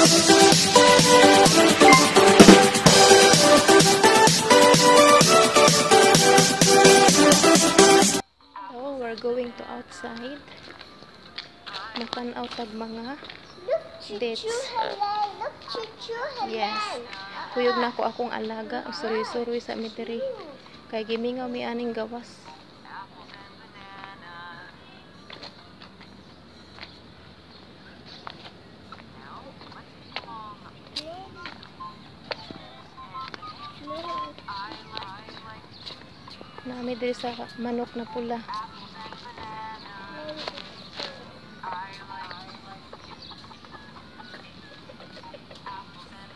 Oh, we're going to outside. Matan-aw tag mga dates. Yes. Kuyog na ko akong alaga. Suroy-suroy sa mi diri. Kay gimingaw mi aning gawas. Nami diri sa manok na pula.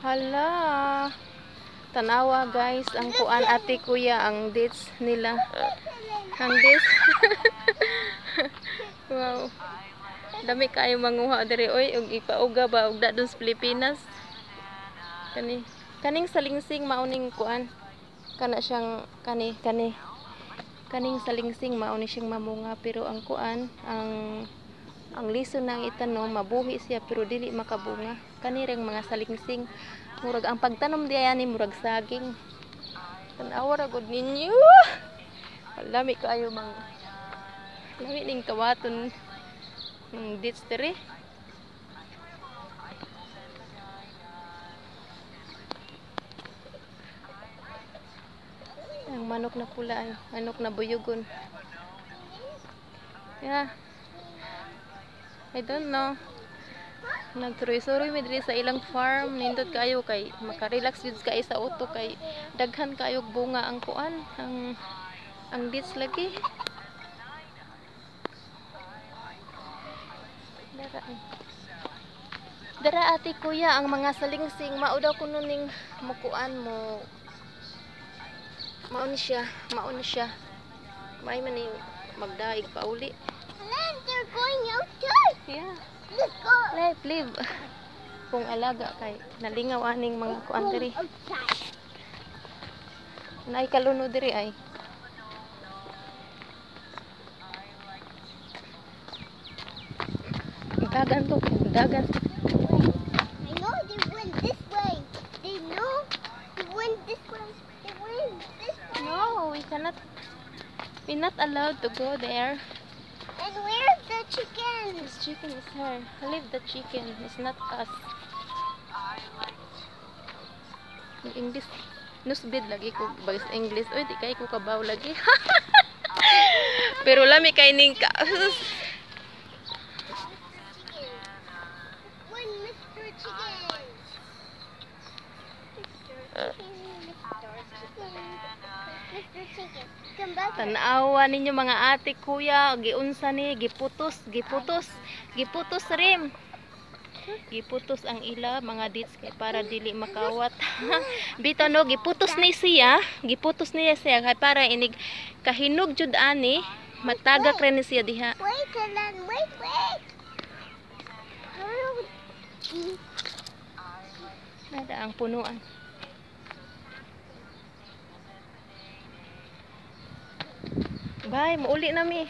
Hala. Tanawa guys, ang kuan ate kuya ang dates nila. Ang dates. Wow. Dami kaayo manguha diri oy, ug ipauga ba og dadon sa Pilipinas. Kani kaning salingsing mao ning kuan. Kana siyang kani kani. Kaning salingsing mao ni siyang mamunga, pero ang kuan ang liso nang itanom mabuhi siya pero dili makabunga. Kani reng mga salingsing murag ang pagtanom diay ani murag saging. Tan-awa ra gud ninyo. Lami kaayo mang lami ning kawaton ng dates diri. Ang manok na pula ay manok na buyugon. Yeah. I don't know. Nagsuroy-suroy mi diri sa ilang farm. Nindot kaayo kay makarelax jud kay sa auto kay daghan kaayo bunga ang kuan, ang dates lagi. Dara. Dara ate kuya ang mga salingsing mao daw kuno ning mukuan mo. Mao ni siya, mao ni siya. May man ning magdaig pauli. They're going outside. Yeah. Let's go. Live, live. Kung alaga kay nalingaw aning mga kuan diri. Naay kaluno diri ay. Dagan to, dagan. I know they went this way. They know they went this way. They went this way. No, we cannot. We're not allowed to go there. And where's the chicken? This chicken is her. Leave the chicken. It's not us. Yung English, nusbid lagi ko bagis English. Oy, di kay ko kabaw lagi. Pero lami kay ning ka. When Mr. Chicken. Mr. Chicken, Mr. Chicken, Mr. Chicken. Come back. Tanawa ninyo mga ate, kuya, giunsa ni, giputos, giputos, giputos rim. Giputos ang ila mga dates kay para dili makawat. Bitaw no, giputos ni siya, giputos niya siya kay para inig kahinog jud ani, matagak ra ni siya diha. Wait, Helen, wait, wait. Nada ang punuan. Bye, muuli na mi.